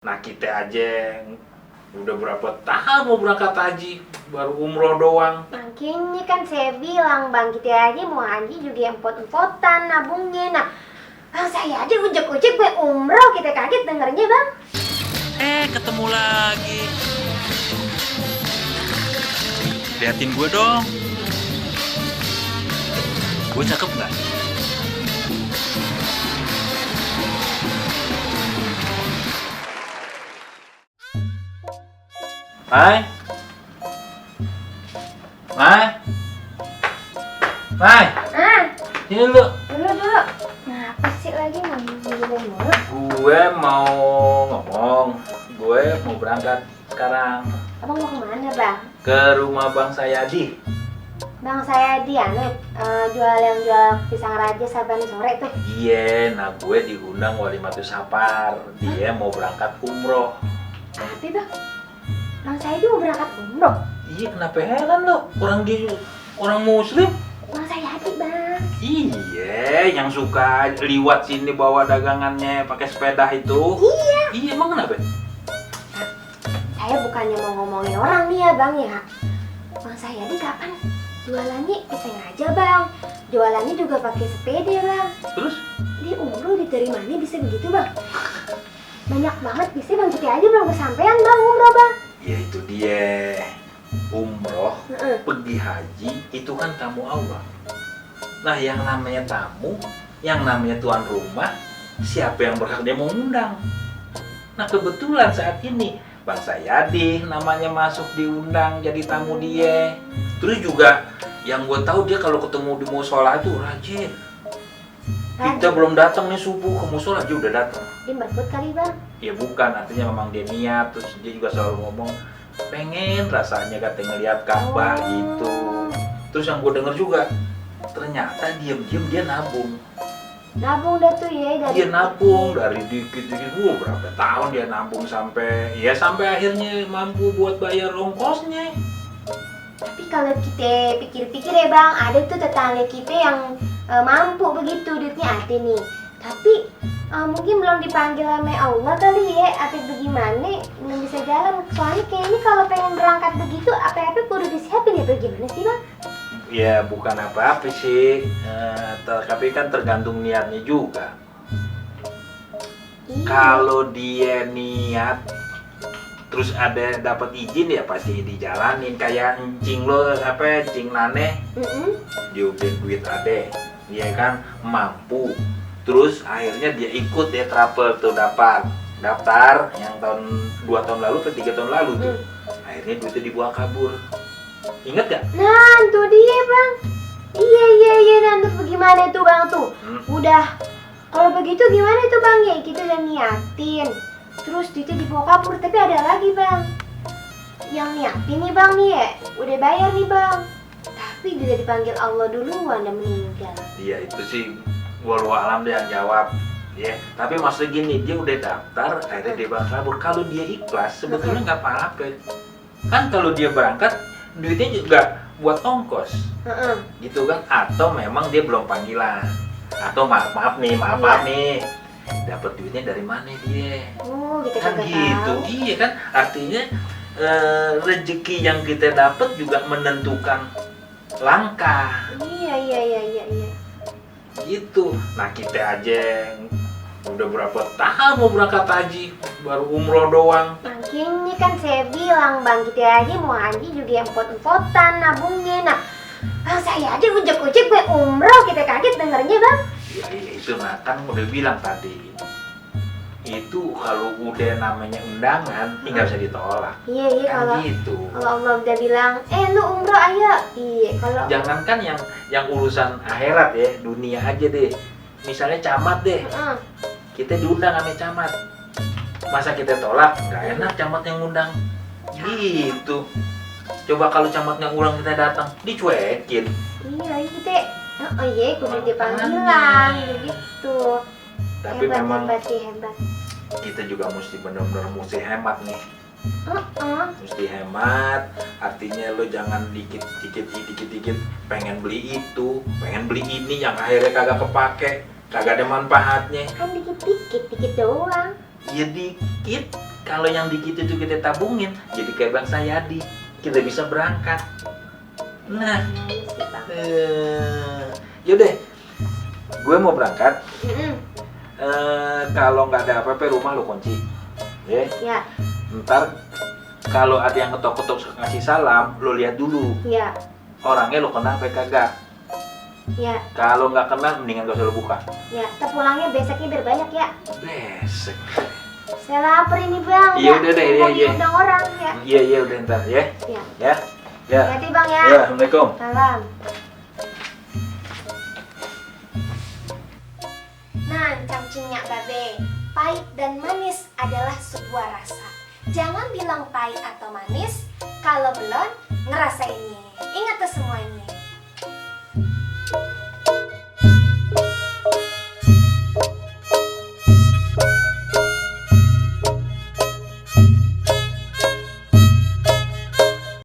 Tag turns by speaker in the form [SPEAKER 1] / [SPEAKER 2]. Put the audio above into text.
[SPEAKER 1] Nah kita aja udah berapa tahun mau berangkat haji, baru umroh doang.
[SPEAKER 2] Makanya kan saya bilang bang, kita aja mau haji juga empot-empotan nabungnya. Nah bang, saya aja ujek-ujek gue umroh, kita kaget dengernya bang.
[SPEAKER 3] Ketemu lagi. Liatin gue dong. Gue cakep nggak?
[SPEAKER 1] Mai, Mai, Mai, ini lu.
[SPEAKER 2] Dulu. Ngapa sih lagi ngomong-ngomong mulu?
[SPEAKER 1] Gue mau ngomong, gue mau berangkat sekarang
[SPEAKER 2] Abang mau kemana bang?
[SPEAKER 1] ke rumah Bang Sayadi.
[SPEAKER 2] Bang saya Diane, jual pisang raja saban sore tuh.
[SPEAKER 1] Iya, nah gue diundang Walimatus Safar. Dia mau berangkat umroh.
[SPEAKER 2] Tapi bang saya dia mau berangkat umroh.
[SPEAKER 1] Iya, kenapa heran lo? Orang muslim.
[SPEAKER 2] Bang saya hati bang.
[SPEAKER 1] Iya, yang suka liwat sini bawa dagangannya pakai sepeda itu.
[SPEAKER 2] Iya.
[SPEAKER 1] Iya, emang kenapa?
[SPEAKER 2] Saya bukannya mau ngomongin orang nih ya bang ya. Bang saya di kapan jualannya pisang raja bang. Jualannya juga pakai sepeda bang.
[SPEAKER 1] Terus?
[SPEAKER 2] Dia umroh dari mana bisa begitu bang? Banyak banget bisa bang, kita aja belum kesampean bang umroh bang.
[SPEAKER 1] Ya itu dia. Umroh,
[SPEAKER 2] Heeh.
[SPEAKER 1] pergi haji itu kan tamu Allah. Nah, yang namanya tamu, yang namanya tuan rumah, siapa yang berhak dia mau undang? Nah, kebetulan saat ini Bang Sayadi namanya masuk diundang jadi tamu dia. Terus juga yang gue tahu dia kalau ketemu di musola itu rajin. Kita belum datang nih subuh ke musola dia udah datang.
[SPEAKER 2] Dia merebut kali bang.
[SPEAKER 1] Ya bukan, artinya memang dia niat. Terus dia juga selalu ngomong pengen rasanya katanya ngeliat Ka'bah gitu. Terus yang gue denger juga ternyata diam-diam dia nabung.
[SPEAKER 2] Nabung dah tuh ya dari.
[SPEAKER 1] Dia nabung dari dikit-dikit. Berapa tahun dia nabung sampai akhirnya mampu buat bayar ongkosnya.
[SPEAKER 2] Tapi kalau kita pikir-pikir ya bang, ada tuh tetangga kita yang mampu begitu duitnya ada nih. Tapi mungkin belum dipanggil sama Allah kali ya, apa bagaimana belum bisa jalan. Soalnya kayaknya kalau pengen berangkat begitu apa-apa kudu disiapin ya, bagaimana sih bang?
[SPEAKER 1] Ya bukan apa-apa sih, tapi kan tergantung niatnya juga.
[SPEAKER 2] Iya.
[SPEAKER 1] Kalau dia niat terus ada dapat izin ya pasti dijalanin. Kayak encing lo encing Nane, dia udah duit ade, dia kan mampu. Terus akhirnya dia ikut dia travel tuh daftar yang 2 tahun lalu atau 3 tahun lalu tuh. Akhirnya duitnya dibuang kabur. Ingat gak?
[SPEAKER 2] Nah, itu dia bang. Iya, nanti bagaimana tuh bang tuh? Udah, kalau begitu gimana tuh bang ya? Kita udah niatin, terus duitnya dibawa kabur. Tapi ada lagi bang, yang niatin nih bang nih ya, udah bayar nih bang. Tapi dia dipanggil Allah duluan dan meninggal.
[SPEAKER 1] Iya itu sih, walau alam dia yang jawab. Ya, tapi maksudnya gini, dia udah daftar, akhirnya dia bakal kabur. Kalau dia ikhlas, sebetulnya nggak apa-apa. Kan kalau dia berangkat, duitnya juga buat ongkos, gitu kan? Atau memang dia belum panggilan, atau maaf nih, dapat duitnya dari mana dia?
[SPEAKER 2] Oh, kita
[SPEAKER 1] Kan
[SPEAKER 2] kagak
[SPEAKER 1] gitu,
[SPEAKER 2] tahu.
[SPEAKER 1] iya kan? Artinya rezeki yang kita dapat juga menentukan langkah.
[SPEAKER 2] Iya.
[SPEAKER 1] Gitu. Nah kita aja udah berapa tahun mau berangkat haji, baru umroh doang.
[SPEAKER 2] Makanya kan saya bilang bang, kita aja mau haji juga empot-empotan nabungnya. Nah bang, saya aja ujek-ujek gue umroh, kita kaget dengernya bang.
[SPEAKER 1] Ya itu nah kan udah bilang tadi. Itu kalau udah namanya undangan, nggak bisa ditolak.
[SPEAKER 2] Iya
[SPEAKER 1] Kan
[SPEAKER 2] kalau
[SPEAKER 1] gitu.
[SPEAKER 2] Allah udah bilang, lu umroh ayo. Iya kalau.
[SPEAKER 1] Jangankan yang urusan akhirat ya, dunia aja deh. Misalnya camat deh, kita diundang sama camat. Masa kita tolak? Nggak enak camat yang ngundang. Gitu. Coba kalau camatnya ulang kita datang, dicuekin.
[SPEAKER 2] Iya kita. Oh iya, kudu dipanggilan begitu.
[SPEAKER 1] Tapi
[SPEAKER 2] hebat,
[SPEAKER 1] memang
[SPEAKER 2] hebat.
[SPEAKER 1] kita juga mesti benar-benar mesti hemat nih. Mesti hemat, artinya lo jangan dikit pengen beli itu, pengen beli ini yang akhirnya kagak kepake, kagak ada manfaatnya.
[SPEAKER 2] Kan dikit doang.
[SPEAKER 1] Ya dikit, kalau yang dikit itu kita tabungin, jadi kayak Bang Sayadi, kita bisa berangkat. Nah, yaudah, gue mau berangkat. Kalau nggak ada apa-apa rumah lo kunci, ya.
[SPEAKER 2] Ya,
[SPEAKER 1] Ntar kalau ada yang ketok-ketok ngasih salam, lo lihat dulu
[SPEAKER 2] ya,
[SPEAKER 1] orangnya lo kenal apa kagak.
[SPEAKER 2] ya,
[SPEAKER 1] Kalau nggak kenal, mendingan gak usah lo buka.
[SPEAKER 2] ya. Kita pulangnya besoknya biar banyak ya.
[SPEAKER 1] Besek.
[SPEAKER 2] Saya lapar ini bang.
[SPEAKER 1] Iya,
[SPEAKER 2] ya.
[SPEAKER 1] udah deh,
[SPEAKER 2] Mau
[SPEAKER 1] iya.
[SPEAKER 2] diundang orang ya.
[SPEAKER 1] Iya udah ntar ya.
[SPEAKER 2] Ya.
[SPEAKER 1] Ya. Ya.
[SPEAKER 2] Hati bang ya.
[SPEAKER 1] Ya, Assalamualaikum.
[SPEAKER 2] Salam. Nah, cangcingnya babe, pahit dan manis adalah sebuah rasa. Jangan bilang pahit atau manis kalau belum ngerasainnya. Ingat tuh semuanya.